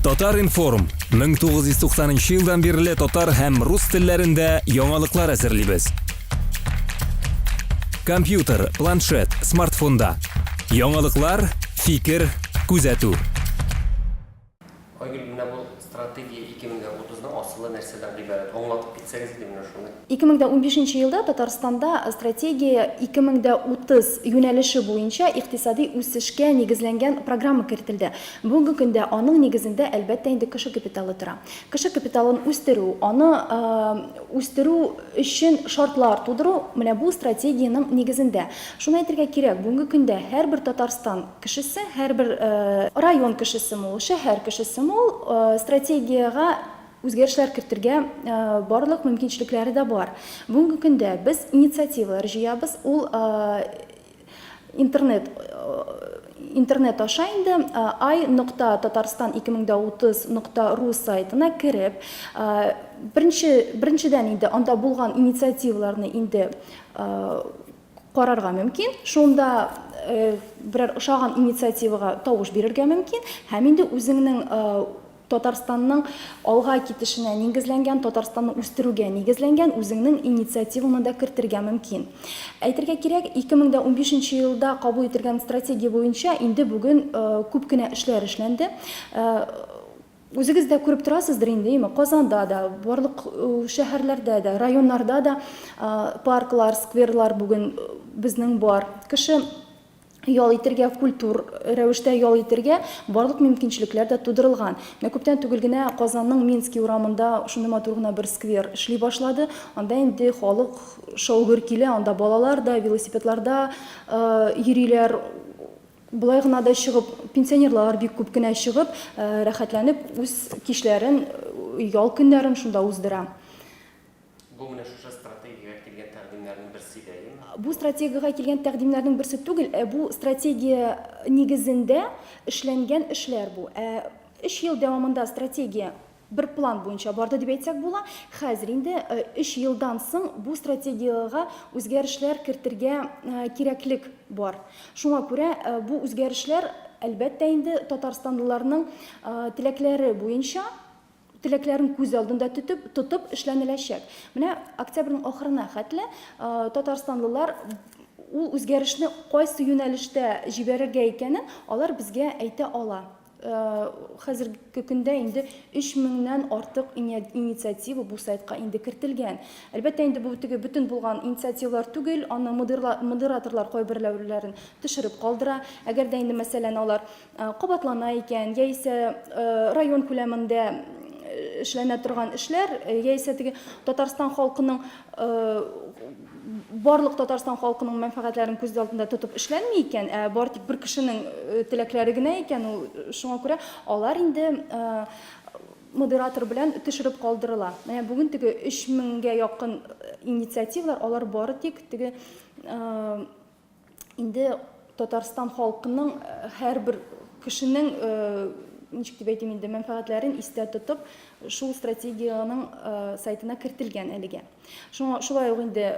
Татар-информ, 1990 нчы елдан бирле татар һәм рус телләрендә яңалыклар әзерлибез. Компьютер, планшет, смартфонда. Яңалыклар, фикер, күзәтү. Айгөл, менә бу стратегия 2030 ның асылы нәрсәдән гыйбарәт? Аңлатып китсәгез иде менә шуны. 2015 нче елда Татарстанда Стратегия 2030 юнәлеше буенча икътисади үсешкә нигезләнгән программа кертелде. Бүгенге көндә аның нигезендә, әлбәттә инде, кеше капиталы тора. Кеше капиталын үстерү, аны үстерү өчен шартлар тудыру, менә бу стратегиянең нигезендә. Шуны әйтергә кирәк, бүгенге көндә һәрбер Татарстан кешесе, һәрбер район кешесеме ул, шәһәр кешесеме ул, стратегиягә үзгәрешләр кертергә барлык мөмкинчелекләре дә бар. Бүгенге көндә без инициативалар җыябыз, ул интернет интернет аша инде ай нокта татарстан 2030 нокта ру сайтына кереп, беренче беренчедән инде анда булган инициативаларны инде карарга мөмкин. Шунда берәр ошаган инициативага тавыш бирергә мөмкин һәм инде үзеңнең Татарстанның алга китешенә нигезләнгән, Татарстанны үстерүгә нигезләнгән үзеңнең инициативаңны да кертергә мөмкин. Әйтергә кирәк, 2015 нче елда кабул ителгән стратегия буенча инде бүген күп кенә эшләр эшләнде. Үзегез дә күреп торасыздыр инде, әйеме, Казанда да, барлык шәһәрләрдә дә, районнарда да парклар, скверлар бүген безнең бар. Кеше ял итергә, культур рәвештә ял итергә барлык мөмкинчелекләр дә тудырылган. Менә күптән түгел генә Казанның Минский урамында шундый матур гына бер сквер эшли башлады. Анда инде халык шау-гөр килә, анда балалар да велосипедларда йөриләр. Болай гына да чыгып, пенсионерлар бик күп кенә чыгып, рәхәтләнеп үз кичләрен, ял көннәрен шунда уздыра. Бу менә шушы стратегиягә килгән тәкъдимнәрнең берсе иде, әйеме? Бу стратегиягә килгән тәкъдимнәрнең берсе түгел, ә бу стратегия нигезендә эшләнгән эшләр бу. Ә өч ел дәвамында стратегия бер план буенча барды дип әйтсәк була. Хәзер инде өч елдан соң бу стратегиягә үзгәрешләр кертергә кирәклек бар. Шуңа күрә бу үзгәрешләр, әлбәттә инде, татарстанлыларның теләкләре буенча, теләкләрен күз алдында тотып, тотып эшләнеләчәк. Менә октябрьнең ахырына хәтле татарстанлылар ул үзгәрешне кайсы юнәлештә җибәрергә икәнен алар безгә әйтә ала. Хәзерге көндә инде 3 меңнән артык инициатива бу сайтка инде кертелгән. Әлбәттә инде бу теге бөтен булган инициативалар түгел, аны модераторлар кайберләүләрен төшереп калдыра. Әгәр дә инде, мәсәлән, алар кабатлана икән, яисә район күләмендә эшләнә торган эшләр, яисә теге Татарстан халкының барлык Татарстан халкының мәнфәгатьләрен күз алдында тотып эшләнми икән, ә бары тик бер кешенең теләкләре генә икән, ул шуңа күрә алар инде модератор белән төшереп калдырыла. Менә бүген теге 3000гә якын инициативалар, алар бары тик теге инде Татарстан халкының һәрбер кешенең ничек дип әйтим инде мәнфәгатьләрен истә тотып шул стратегиянең сайтына кертелгән әлегә. Шуңа шулай ук инде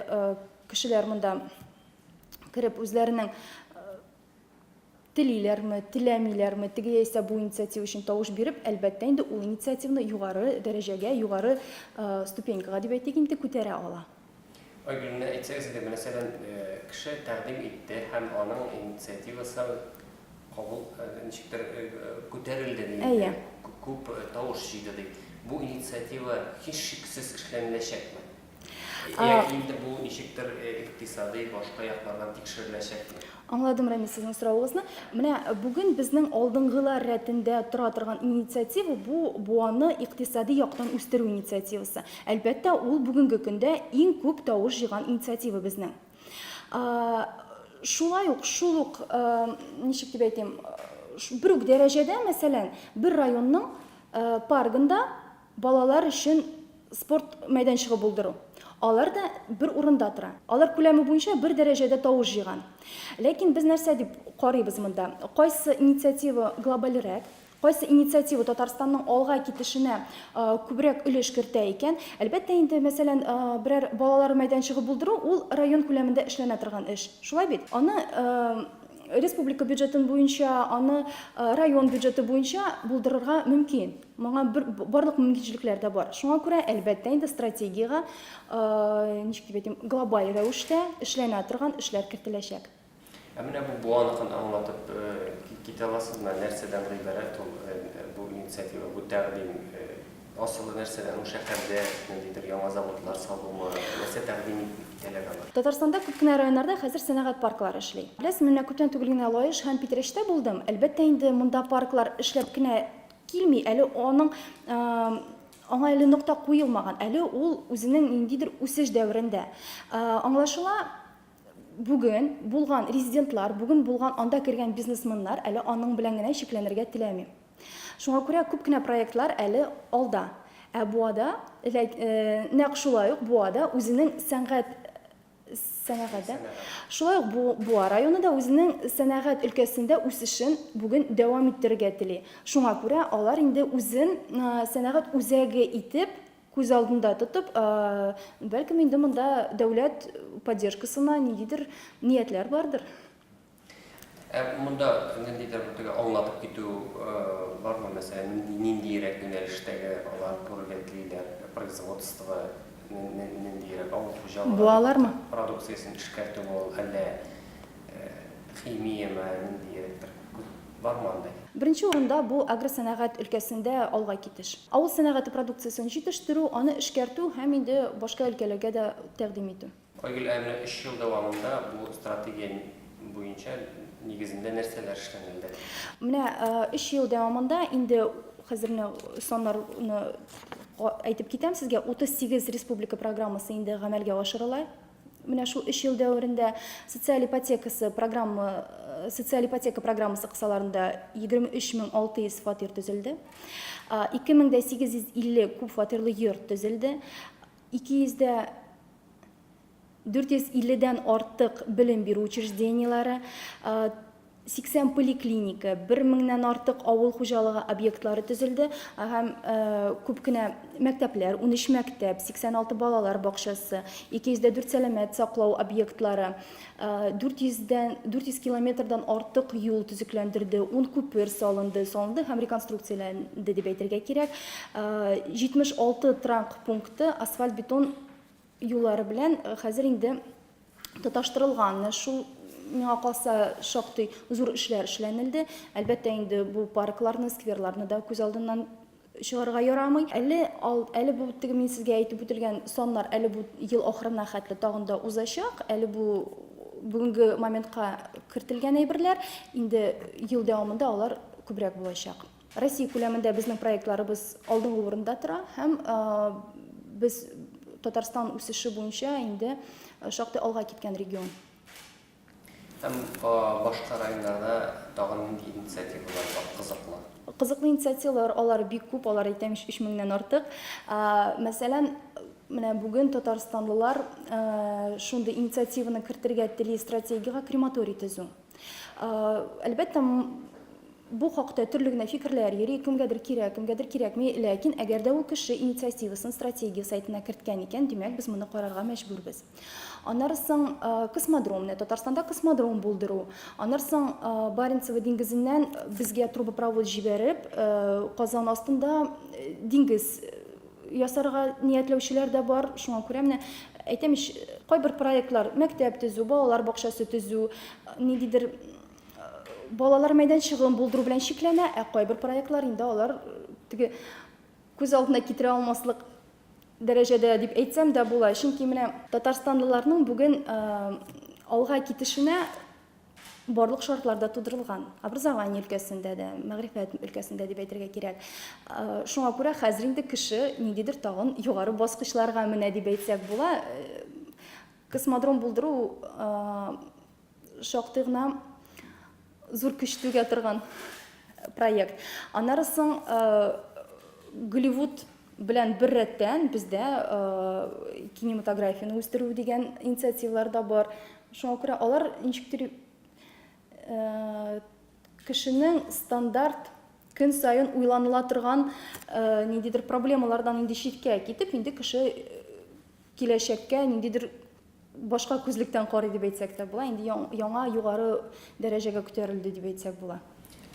кешеләр монда кереп үзләренең телиләрме, теләмиләрме, теге яисә бу инициатива өчен тавыш биреп, әлбәттә инде ул инициативаны югары дәрәҗәгә, югары ступенькага дип әйтик инде күтәрә ала. Айгөл, менә әйтсәгез иде, мәсәлән, кеше тәкъдим итте һәм аның инициативасы кабул, ничектер күтәрелде ди инде, күп тавыш җыйды ди. Бу инициатива һичшиксез эшләнеләчәкме? Яки инде бу ничектер икътисадый башка яклардан тикшереләчәкме? Аңладым, Рамис, сезнең соравыгызны. Менә бүген безнең алдынгылар рәтендә тора торган инициатива бу Буаны икътисади яктан үстерү инициативасы. Әлбәттә, ул бүгенге көндә иң күп тавыш җыйган инициатива безнең. Шулай ук, шул ук, ничек дип әйтим, бер үк дәрәҗәдә, мәсәлән, бер районның паргында Балалар өчен спорт мәйданчыгы булдыру. Алар да бер урында тора. Алар күләме буенча бер дәрәҗәдә тавыш җыйган. Ләкин без нәрсә дип карыйбыз монда? Кайсы инициатива глобальрәк, кайсы инициатива Татарстанның алга китешенә күбрәк өлеш кертә икән? Әлбәттә инде, мәсәлән, берәр балалар мәйданчыгы булдыру ул район күләмендә эшләнә торган эш. Шулай бит? Аны. республика бюджетын буенча, аны район бюджеты буенча булдырырга мөмкин. Моңа бер, барлык мөмкинчелекләр дә бар. Шуңа күрә, әлбәттә инде, стратегиягә, ничек дип әйтим, глобаль рәвештә эшләнә торган эшләр кертеләчәк. Ә менә бу Буаныкын аңлатып китә аласызмы? Нәрсәдән гыйбарәт ул бу инициатива, бу тәкъдим? Асылы нәрсәдән? Ул шәһәрдә ниндидер яңа заводлар салумы? Нәрсә тәкъдим итәләр алар? Татарстанда күп кенә районнарда хәзер сәнәгать парклары эшли. Беләсезме, менә күптән түгел генә Лаеш һәм Питрәчтә булдым. Әлбәттә инде, монда парклар эшләп кенә килми, әле аның аңа әле нокта куелмаган, әле ул үзенең ниндидер үсеш дәверендә. Аңлашыла, Бүген булган резидентлар, бүген булган анда кергән бизнесменнар әле аның белән генә чикләнергә теләми. Шуңа күрә күп кенә проектлар әле алда. Ә Буада, нәкъ шулай ук Буада үзенең сәнгать сәнәгать, да? Шулай ук бу Буа районы да үзенең сәнәгать өлкәсендә үсешен бүген дәвам иттерергә тели. Шуңа күрә алар инде үзен сәнәгать үзәге итеп Күз алдында тотып, бәлкем инде монда дәүләт поддержкасына ниндидер ниятләр бардыр. Ә монда ниндидер бер теге аңлатып китү бармы, мәсәлән, ниндиерәк юнәлештәге алар күрергә телиләр, производство ниндиерәк, авыл хуҗалыгы Буалармы? продукциясен эшкәртү ул, әллә химияме, ниндиерәктер? Бармы андый? Беренче урында бу агросәнәгать өлкәсендә алга китеш. Авыл сәнәгате продукциясен җитештерү, аны эшкәртү һәм инде башка өлкәләргә дә тәкъдим итү. Айгөл, ә менә өч ел дәвамында бу стратегия буенча нигезендә нәрсәләр эшләнелде? Менә өч ел дәвамында инде хәзер менә саннарны әйтеп китәм сезгә, 38 республика программасы инде гамәлгә ашырыла. Менә шул өч ел дәверендә социаль ипотекасы программа социаль ипотека программасы кысаларында 23600 фатир төзелде. 2850 күп фатирлы йорт төзелде. 200 дә 450 дән артык белем бирү учреждениеләре, 80 поликлиника, бер меңнән артык авыл хуҗалыгы объектлары төзелде һәм күп кенә мәктәпләр, 13 мәктәп, 86 балалар бакчасы, 204 сәламәт саклау объектлары, 400 дән 400 километрдан артык юл төзекләндерде, 10 күпер салынды, салынды һәм реконструкцияләнде дип әйтергә кирәк. 76 транк пункты асфальт-бетон юллары белән хәзер инде тоташтырылган. Менә шул миңа калса шактый зур эшләр эшләнелде. Әлбәттә инде бу паркларны, скверларны да күз алдыннан чыгарга ярамый. Әле ал, әле бу теге мин сезгә әйтеп үтелгән саннар әле бу ел ахырына хәтле тагын да узачак. Әле бу бүгенге моментка кертелгән әйберләр, инде ел дәвамында алар күбрәк булачак. Россия күләмендә безнең проектларыбыз алдынгы урында тора һәм без Татарстан үсеше буенча инде шактый алга киткән регион. Һәм башка районнарда тагын нинди инициативалар бар кызыклы? Кызыклы инициативалар алар бик күп, алар әйтәм ич, өч меңнән артык. Мәсәлән, менә бүген татарстанлылар шундый инициативаны кертергә тели стратегиягә крематорий төзү. Әлбәттә, бу хакта төрле генә фикерләр йөри, кемгәдер кирәк, кемгәдер кирәкми, ләкин әгәр дә ул кеше инициативасын стратегия сайтына керткән икән, димәк, без моны карарга мәҗбүрбез. Аннары соң космодром, менә Татарстанда космодром булдыру, аннары соң Баренцево диңгезеннән безгә трубопровод җибәреп, Казан астында диңгез ясарга ниятләүчеләр дә бар. Шуңа күрә менә әйтәм ич, кайбер проектлар мәктәп төзү, балалар бакчасы төзү, ниндидер балалар мәйданчыгын булдыру белән чикләнә, ә кайбер проектлар инде алар теге күз алдына китерә алмаслык дәрәҗәдә дип әйтсәм дә була. Чөнки менә татарстанлыларның бүген алга китешенә барлык шартлар да тудырылган. Образование өлкәсендә дә, мәгърифәт өлкәсендә дип әйтергә кирәк. Шуңа күрә хәзер инде кеше ниндидер тагын югары баскычларга менә дип әйтсәк була. Космодром булдыру шактый гына зур көч түгә торган проект. Аннары соң Голливуд белән бер рәттән бездә кинематографияне үстерү дигән инициативалар да бар. Шуңа күрә алар ничектер кешенең стандарт көн саен уйланыла торган ниндидер проблемалардан инде читкә китеп, инде кеше киләчәккә ниндидер. башка күзлектән карый дип әйтсәк тә була, инде яңа югары дәрәҗәгә күтәрелде дип әйтсәк була.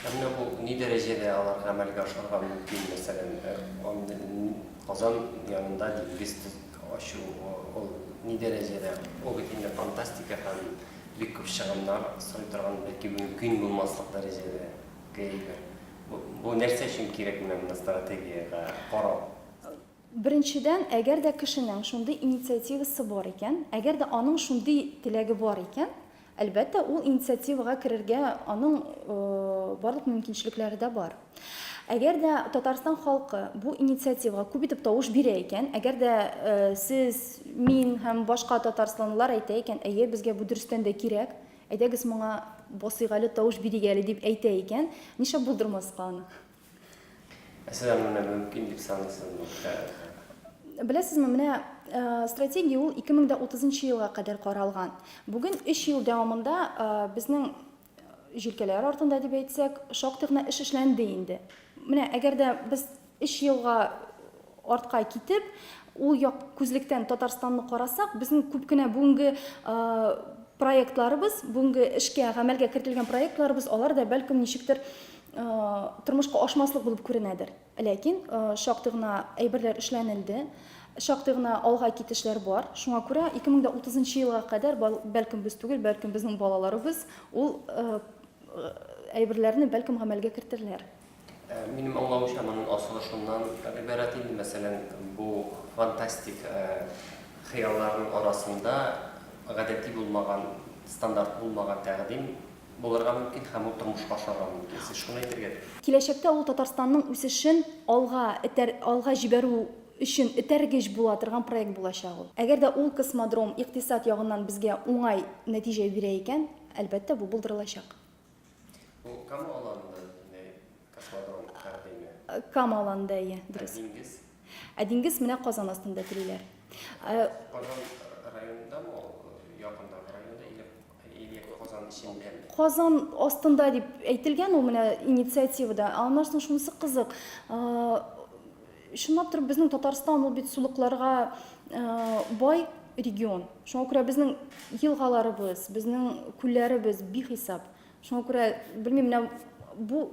Ә менә бу ни дәрәҗәдә алар гамәлгә ашырга мөмкин, мәсәлән, Казан янында диңгез ачу, ул ни дәрәҗәдә, ул бит инде фантастика һәм бик күп чыгымнар сорый торган, бәлки мөмкин булмаслык дәрәҗәдәге әйбер. Бу нәрсә өчен кирәк менә монда стратегиягә карау? Беренчедән, әгәр дә кешенең шундый инициативасы бар икән, әгәр дә аның шундый теләге бар икән, әлбәттә, ул инициативага керергә аның барлык мөмкинчелекләре дә бар. Әгәр дә Татарстан халкы бу инициативага күп итеп тавыш бирә икән, әгәр дә сез, мин һәм башка татарстанлылар әйтә икән, әйе, безгә бу дөрестән дә кирәк, әйдәгез моңа басыйк әле, тавыш бирик әле дип әйтә икән, нишләп булдырмаска аны? Ә сез аны менә мөмкин дип саныйсызмы? Беләсезме, менә стратегия ул 2030 елга кадәр каралган. Бүген 3 ел дәвамында безнең җилкәләр артында дип әйтсәк, шактый гына эш эшләнде инде. Менә әгәр дә без 3 елга артка китеп, ул як күзлектән Татарстанны карасак, безнең күп кенә бүгенге проектларыбыз, бүгенге эшкә, гамәлгә кертелгән проектларыбыз, алар да бәлкем ничектер тормышка ашмаслык булып күренәдер. Ләкин шактый гына әйберләр эшләнелде, шактый гына алга китешләр бар. Шуңа күрә 2030 елга кадәр, бәлкем без түгел, бәлкем безнең балаларыбыз ул әйберләрне бәлкем гамәлгә кертерләр. Минем аңлавымча, моның асылы шуннан гыйбарәт инде, мәсәлән, бу фантастик хыялларның арасында гадәти булмаган, стандарт булмаган тәкъдим Булырга мөмкин һәм ул тормышка ашарга мөмкин. Сез шуны әйтергә. Киләчәктә ул Татарстанның үсешен алга этәр, алга җибәрү өчен этәргеч була торган проект булачак ул. Әгәр дә ул космодром икътисад ягыннан безгә уңай нәтиҗә бирә икән, әлбәттә, бу булдырылачак. Бу Кама аланында бөтенләй космодром тәкъдиме? Кама аланында, әйе, дөрес. Ә диңгез? Ә диңгез менә Казан астында телиләр. Казан районындамы ул, якындагы районда или Или Казан эчендәме? Казан астында дип әйтелгән ул менә инициативада. Аннан соң шунысы кызык. Чынлап торып безнең Татарстан ул бит сулыкларга бай регион. Шуңа күрә безнең елгаларыбыз, безнең күлләребез бихисап. Шуңа күрә белмим, менә бу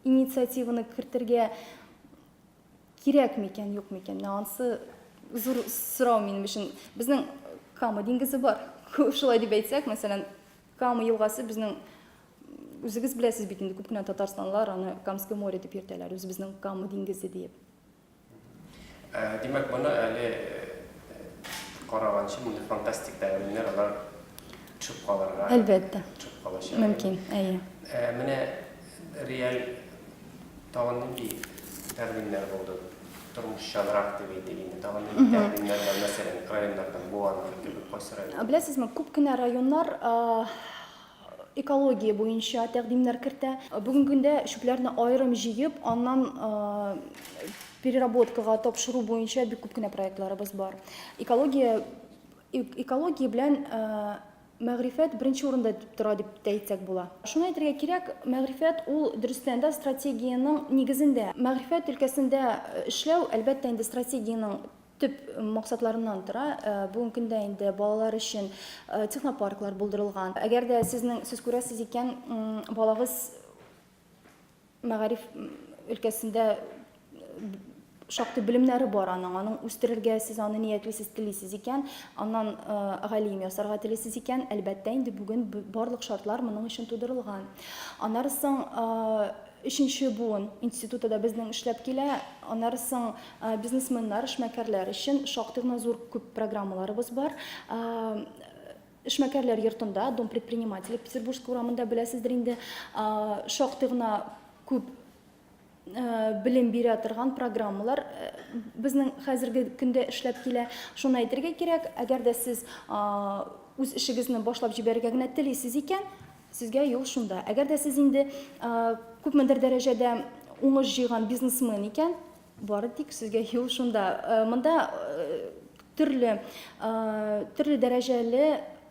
инициативаны кертергә Кирәк микән, юк микән? Менә ансы зур сорау минем өчен. Безнең Кама диңгезе бар. Шулай дип әйтсәк, мәсәлән, Кама елгасы безнең үзегез беләсез бит инде күп кенә татарстанлылар аны Камское море дип йөртәләр, үзебезнең Кама диңгезе диеп. Ә, димәк, моны әле караганчы мондый фантастик тәкъдимнәр алар төшеп калырга. Әлбәттә. Төшеп калачак. Мөмкин, әйе. Ә, менә реаль Тагын нинди тәкъдимнәр булды? Тормышчанрак дип әйтик инде. Тагын нинди тәкъдимнәр бар? Мәсәлән, районнардан Буаныкы кебек кайсы район? Беләсезме, күп кенә районнар экология буенча тәкъдимнәр кертә. Бүгенге көндә чүпләрне аерым җыеп, аннан переработкага тапшыру буенча бик күп кенә проектларыбыз бар. Экология экология белән Мәгърифәт беренче урында тора дип тә әйтсәк була. Шуны әйтергә кирәк, мәгърифәт ул дөрестән дә стратегиянең нигезендә. Мәгърифәт өлкәсендә эшләү, әлбәттә инде, стратегиянең төп максатларыннан тора. Бүгенге көндә инде балалар өчен технопарклар булдырылган. Әгәр дә сезнең, сез күрәсез икән, балагыз Мәгариф өлкәсендә шактый белемнәре бар аның. Аның үстерергә сез аны ниятлисез, телисез икән, аннан галим ясарга телисез икән, әлбәттә инде бүген барлык шартлар моның өчен тудырылган. Аннары соң өченче буын институты да безнең эшләп килә. Аннары соң бизнесменнар, эшмәкәрләр өчен шактый гына зур күп программаларыбыз бар. Эшмәкәрләр йортында, Дом предпринимателей Петербургская урамында беләсездер инде, шактый гына күп белем бирә торган программалар безнең хәзерге көндә эшләп килә. Шуны әйтергә кирәк, әгәр дә сез үз эшегезне башлап җибәрергә генә телисез икән, сезгә юл шунда. Әгәр дә сез инде күпмедер дәрәҗәдә уңыш җыйган бизнесмен икән, бары тик сезгә юл шунда. Монда Төрле, төрле дәрәҗәле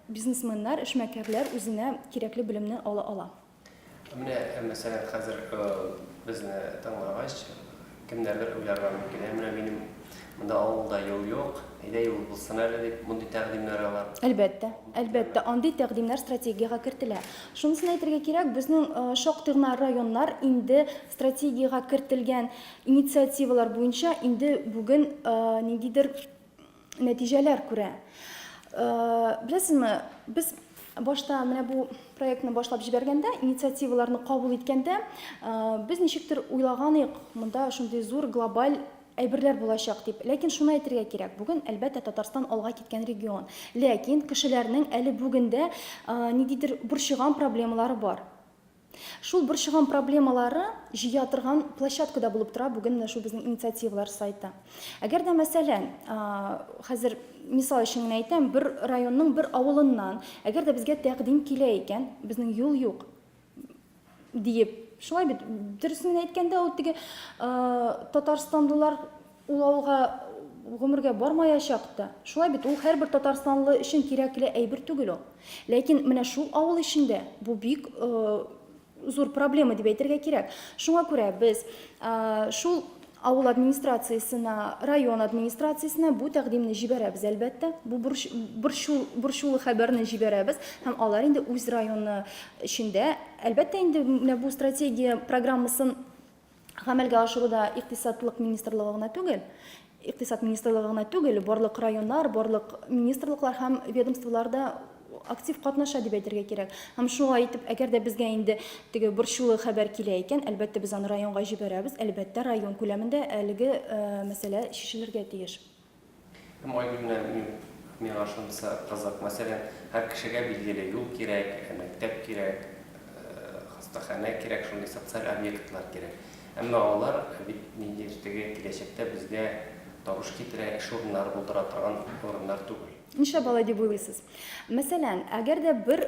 бизнесменнар, эшмәкәрләр үзенә кирәкле белемне ала ала. Менә, мәсәлән, хәзер безне тыңлагач, Кемнәрдер уйларга мөмкин, ә менә минем монда авылда юл юк, әйдә юл булсын әле дип, мондый тәкъдимнәр алар. Әлбәттә, әлбәттә, андый тәкъдимнәр стратегиягә кертелә. Шунысын әйтергә кирәк, безнең шактый гына районнар инде стратегиягә кертелгән инициативалар буенча инде бүген ниндидер нәтиҗәләр күрә. Беләсезме, без башта менә бу проектны башлап җибәргәндә, инициативаларны кабул иткәндә, без ничектер уйлаган идек, монда шундый зур глобаль әйберләр булачак дип. Ләкин шуны әйтергә кирәк, бүген, әлбәттә, Татарстан алга киткән регион. Ләкин кешеләрнең әле бүген дә ниндидер борчыган проблемалары бар. Шул борчыган проблемалары җыя торган площадка да булып тора бүген менә шул безнең инициативалар сайты. Әгәр дә, мәсәлән, хәзер мисал өчен генә әйтәм, бер районның бер авылыннан, әгәр дә безгә тәкъдим килә икән, безнең юл юк диеп, шулай бит, дөресен генә әйткәндә, ул теге татарстанлылар ул авылга гомергә бармаячак та. Шулай бит, ул һәрбер татарстанлы өчен кирәкле әйбер түгел ул. Ләкин менә шул авыл эчендә бу бик зур проблема дип әйтергә кирәк. Шуңа күрә без шул авыл администрациясенә, район администрациясенә бу тәкъдимне җибәрәбез, әлбәттә. Бу борчу, борчулы хәбәрне җибәрәбез һәм алар инде үз районы эчендә, әлбәттә инде менә бу стратегия программасын гамәлгә ашыруда икътисадлык министрлыгы гына түгел, икътисад министрлыгы гына түгел, барлык районнар, барлык министрлыклар һәм ведомстволар да актив катнаша дип әйтергә кирәк. Һәм шулай итеп, әгәр дә безгә инде теге борчулы хәбәр килә икән, әлбәттә, без аны районга җибәрәбез, әлбәттә, район күләмендә әлеге мәсьәлә чишелергә тиеш. Һәм Айгөл менә мин, миңа шунысы кызык, мәсәлән, һәр кешегә билгеле юл кирәк, мәктәп кирәк, хастаханә кирәк, шундый социаль объектлар кирәк. Әмма алар бит ниндидер теге киләчәктә безгә табыш китерә, эш урыннары булдыра торган урыннар түгел. Нишләп алай дип уйлыйсыз? Мәсәлән, әгәр дә бер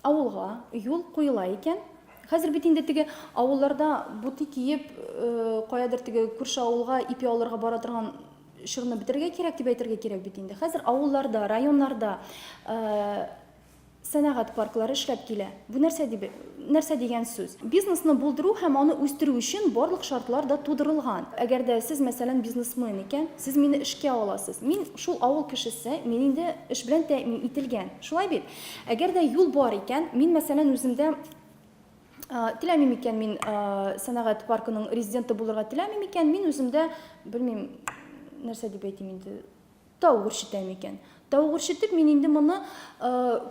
Авылга юл куела икән. Хәзер бит инде теге авылларда бути киеп, каядыр теге күрше авылга ипи алырга бара торган чорны бетерергә кирәк дип әйтергә кирәк бит инде. Хәзер авылларда, районнарда сәнәгать парклары эшләп килә. Бу нәрсә дип, нәрсә дигән сүз? Бизнесны булдыру һәм аны үстерү өчен барлык шартлар да тудырылган. Әгәр дә сез, мәсәлән, бизнесмен икән, сез мине эшкә аласыз. Мин шул авыл кешесе, мин инде эш белән тәэмин ителгән. Шулай бит? Әгәр дә юл бар икән, мин, мәсәлән, үземдә теләмим икән, мин сәнәгать паркының резиденты булырга теләмим икән, мин үземдә, белмим, нәрсә дип әйтим инде, тавык үрчетәм икән. Тавык үрчетеп, мин инде моны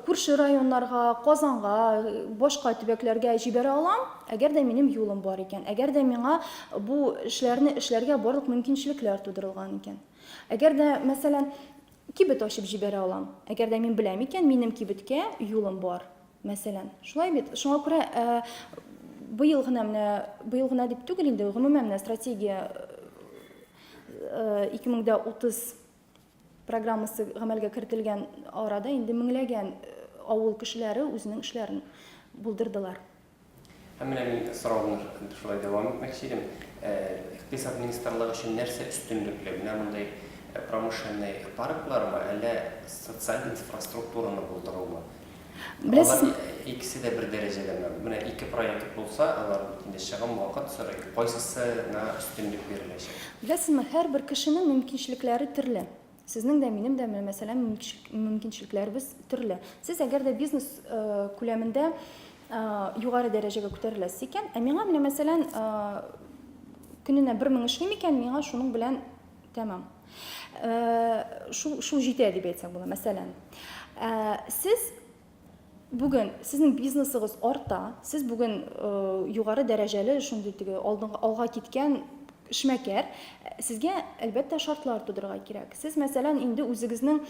күрше районнарга, Казанга, башка төбәкләргә җибәрә алам, әгәр дә минем юлым бар икән, әгәр дә миңа бу эшләрне эшләргә барлык мөмкинчелекләр тудырылган икән. Әгәр дә, мәсәлән, Кибет ачып җибәрә алам. Әгәр дә мин беләм икән, минем кибеткә юлым бар, мәсәлән. Шулай бит? Шуңа күрә быел гына менә, быел гына дип түгел инде, гомумән менә стратегия 2030 программасы гамәлгә кертелгән арада инде меңләгән авыл кешеләре үзенең эшләрен булдырдылар. Һәм менә мин соравымны шулай дәвам итмәкче идем. Икътисад министрлыгы өчен нәрсә өстенлекле? Менә мондый промышленный парклармы, әллә социаль инфраструктураны булдырумы? Алар икесе дә бер дәрәҗәдәме? Менә ике проект булса, алар бит инде чыгым, вакыт сорый. Кайсысына өстенлек биреләчәк? Беләсезме, һәрбер кешенең мөмкинчелекләре төрле. Сезнең дә, минем дә, менә мәсәлән, мөмкинчелекләребез төрле. Сез әгәр дә бизнес күләмендә югары дәрәҗәгә күтәреләсез икән, ә миңа менә мәсәлән, көненә 1000 эшлим икән, миңа шуның белән тәмам. Шул, шул җитә дип әйтсәк була, мәсәлән. Сез Бүген сезнең бизнесыгыз арта, сез бүген югары дәрәҗәле, шундый теге алдынгы, алга киткән эшмәкәр, сезгә, әлбәттә, шартлар тудырырга кирәк. Сез, мәсәлән, инде үзегезнең,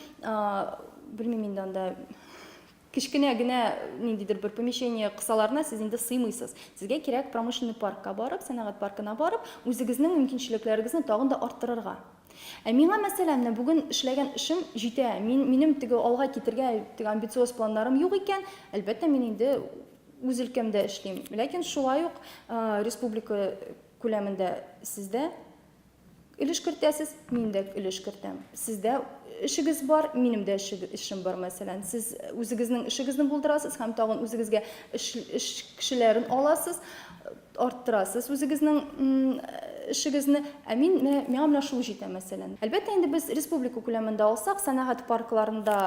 белмим инде анда, кечкенә генә ниндидер бер помещение кысаларына сез инде сыймыйсыз. Сезгә кирәк промышленный паркка барып, сәнәгать паркына барып, үзегезнең мөмкинчелекләрегезне тагын да арттырырга. Ә миңа, мәсәлән, менә бүген эшләгән эшем җитә. Мин, минем теге алга китергә теге амбициоз планнарым юк икән, әлбәттә, мин инде үз өлкәмдә эшлим. Ләкин шулай ук республика күләмендә сез дә өлеш кертәсез, мин дә өлеш кертәм. Сездә эшегез бар, минем дә эшем бар, мәсәлән. Сез үзегезнең эшегезне булдырасыз һәм тагын үзегезгә эш, эш кешеләрен аласыз, арттырасыз үзегезнең. эшегезне, ә мин менә миңа менә шул җитә, мәсәлән. Әлбәттә инде без республика күләмендә алсак, сәнәгать паркларында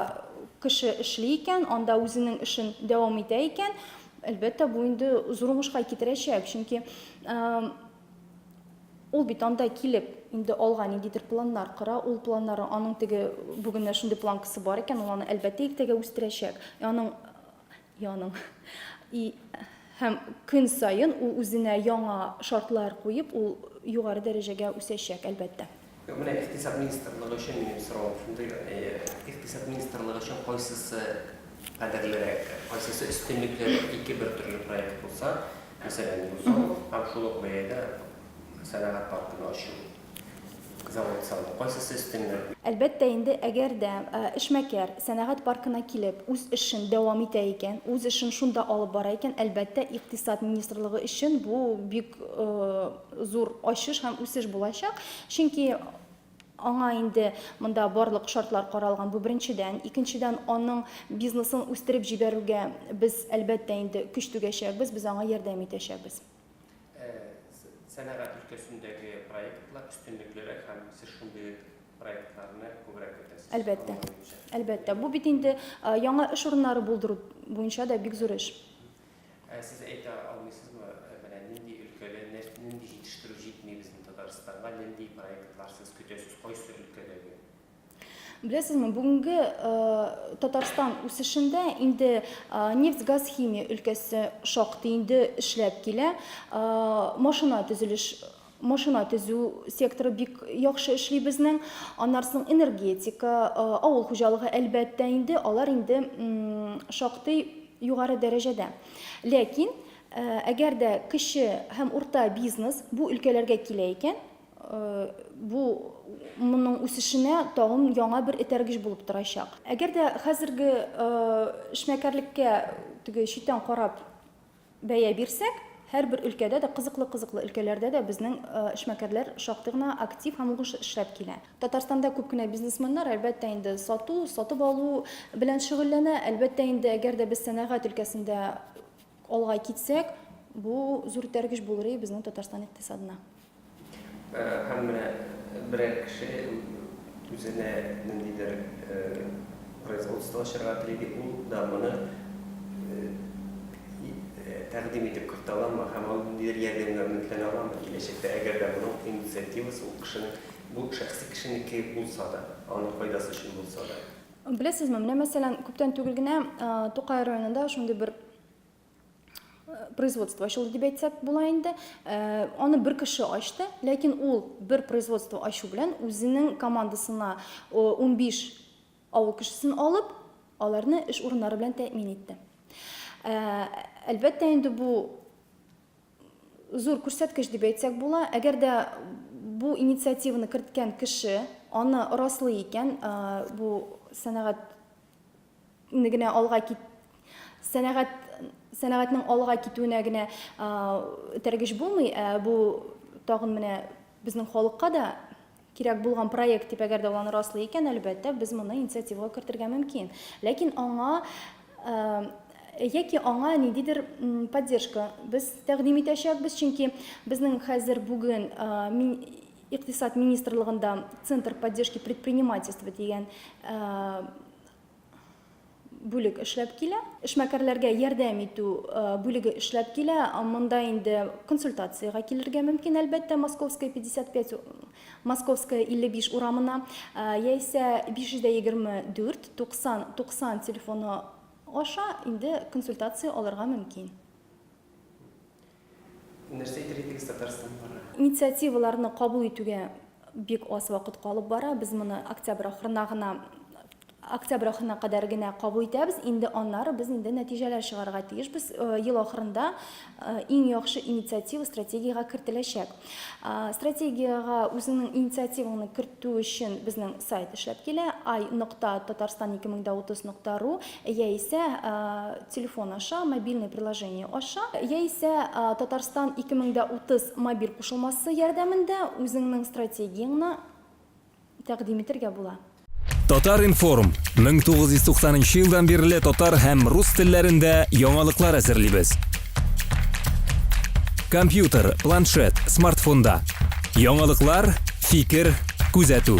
кеше эшли икән, анда үзенең эшен дәвам итә икән, әлбәттә, бу инде зур уңышка китерәчәк, чөнки ул бит анда килеп инде алга ниндидер планнар кора, ул планнары аның теге бүген менә шундый планкасы бар икән, ул аны әлбәттә иртәгә үстерәчәк. И аның и аның и һәм көн саен ул үзенә яңа шартлар куеп, ул югары дәрәҗәгә үсәчәк, әлбәттә. Юк, менә икътисад министрлыгы өчен минем соравым шундый, икътисад министрлыгы өчен кайсысы кадерлерәк, кайсысы өстенлеклерәк, ике бер төрле проект булса, мәсәлән, юл салу һәм шул ук бәядә сәнәгать паркын ачу, завод салу, кайсысы өстенрәк? Әлбәттә инде, әгәр дә эшмәкәр сәнәгать паркына килеп, үз эшен дәвам итә икән, үз эшен шунда алып бара икән, әлбәттә, икътисад министрлыгы өчен бу бик зур ачыш һәм үсеш булачак, чөнки аңа инде монда барлык шартлар каралган, бу беренчедән. Икенчедән, аның бизнесын үстереп җибәрүгә без, әлбәттә инде, көч түгәчәкбез, без аңа ярдәм итәчәкбез. Сәнәгать өлкәсендәге проектлар өстенлеклерәк һәм сез шундый проектларны күбрәк көтәсез? Әлбәттә. Әлбәттә. Бу бит инде яңа эш урыннары булдыру буенча да бик зур эш. Ә сез әйтә алмыйсызмы, менә нинди өлкәдә, нинди җитештерү җитми безнең Татарстанга, нинди проектлар сез көтәсез, кайсы өлкәдәге? Беләсезме, бүгенге Татарстан үсешендә инде нефть-газ химия өлкәсе шактый инде эшләп килә. Машина төзелеш Машина төзү секторы бик яхшы эшли безнең. Аннан соң энергетика, авыл хуҗалыгы, әлбәттә инде, алар инде шактый югары дәрәҗәдә. Ләкин, әгәр дә кече һәм урта бизнес бу өлкәләргә килә икән, бу моның үсешенә тагын яңа бер этәргеч булып торачак. Әгәр дә хәзерге эшмәкәрлеккә теге читтән карап Бәя бирсәк, һәрбер өлкәдә дә, кызыклы-кызыклы өлкәләрдә дә безнең эшмәкәрләр шактый гына актив һәм уңышлы эшләп килә. Татарстанда күп кенә бизнесменнар, әлбәттә инде, сату, сатып алу белән шөгыльләнә. Әлбәттә инде, әгәр дә без сәнәгать өлкәсендә алга китсәк, бу зур этәргеч булыр иде безнең Татарстан икътисадына. Һәм менә берәр кеше үзенә ниндидер производство ачарга тели ди, ул да моны тәкъдим итеп кертә аламы һәм ул ниндидер ярдәмгә өметләнә аламы киләчәктә, әгәр дә моның инициативасы ул кешенең, бу шәхси кешенеке булса да, аның файдасы өчен булса да. Беләсезме, менә мәсәлән, күптән түгел генә Тукай районында шундый бер производство ачылды дип әйтсәк була инде. Э, аны бер кеше ачты, ләкин ул бер производство ачу белән үзенең командасына 15 авыл кешесен алып, аларны эш урыннары белән тәэмин итте. Э, әлбәттә инде бу зур күрсәткеч дип әйтсәк була. Әгәр дә бу инициативаны керткән кеше аны раслый икән, э, бу сәнәгать генә алга кит сәнәгать сәнәгатьнең алга китүенә генә этәргеч булмый, ә бу тагын менә безнең халыкка да кирәк булган проект дип әгәр дә ул аны раслый икән, әлбәттә, без моны инициативага кертергә мөмкин. Ләкин аңа яки аңа ниндидер поддержка без тәкъдим итәчәкбез, чөнки безнең хәзер бүген Икътисад министрлыгында Центр поддержки предпринимательства дигән бүлек эшләп килә. Эшмәкәрләргә ярдәм итү бүлеге эшләп килә. Монда инде консультациягә килергә мөмкин, әлбәттә, Московская 55, Московская 55 урамына, яисә 524 90 90 телефоны аша инде консультация алырга мөмкин. Нәрсә әйтер идегез татарстанлыларга? Инициативаларны кабул итүгә бик аз вакыт калып бара. Без моны октябрь ахырына гына октябрь ахырына кадәр генә кабул итәбез. Инде аннары без инде нәтиҗәләр чыгарырга тиешбез. Э, ел ахырында э, иң яхшы инициатива стратегиягә кертеләчәк. Э, стратегиягә үзеңнең инициативаңны кертү өчен безнең сайт эшләп килә. ай нокта татарстан 2030 нокта ру яисә телефон аша, мобильный приложение аша, яисә Татарстан 2030 мобиль кушылмасы ярдәмендә үзеңнең стратегияңне тәкъдим итергә була. Татар-информ, 1990 нчы елдан бирле татар һәм рус телләрендә яңалыклар әзерлибез. Компьютер, планшет, смартфонда. Яңалыклар, фикер, күзәтү.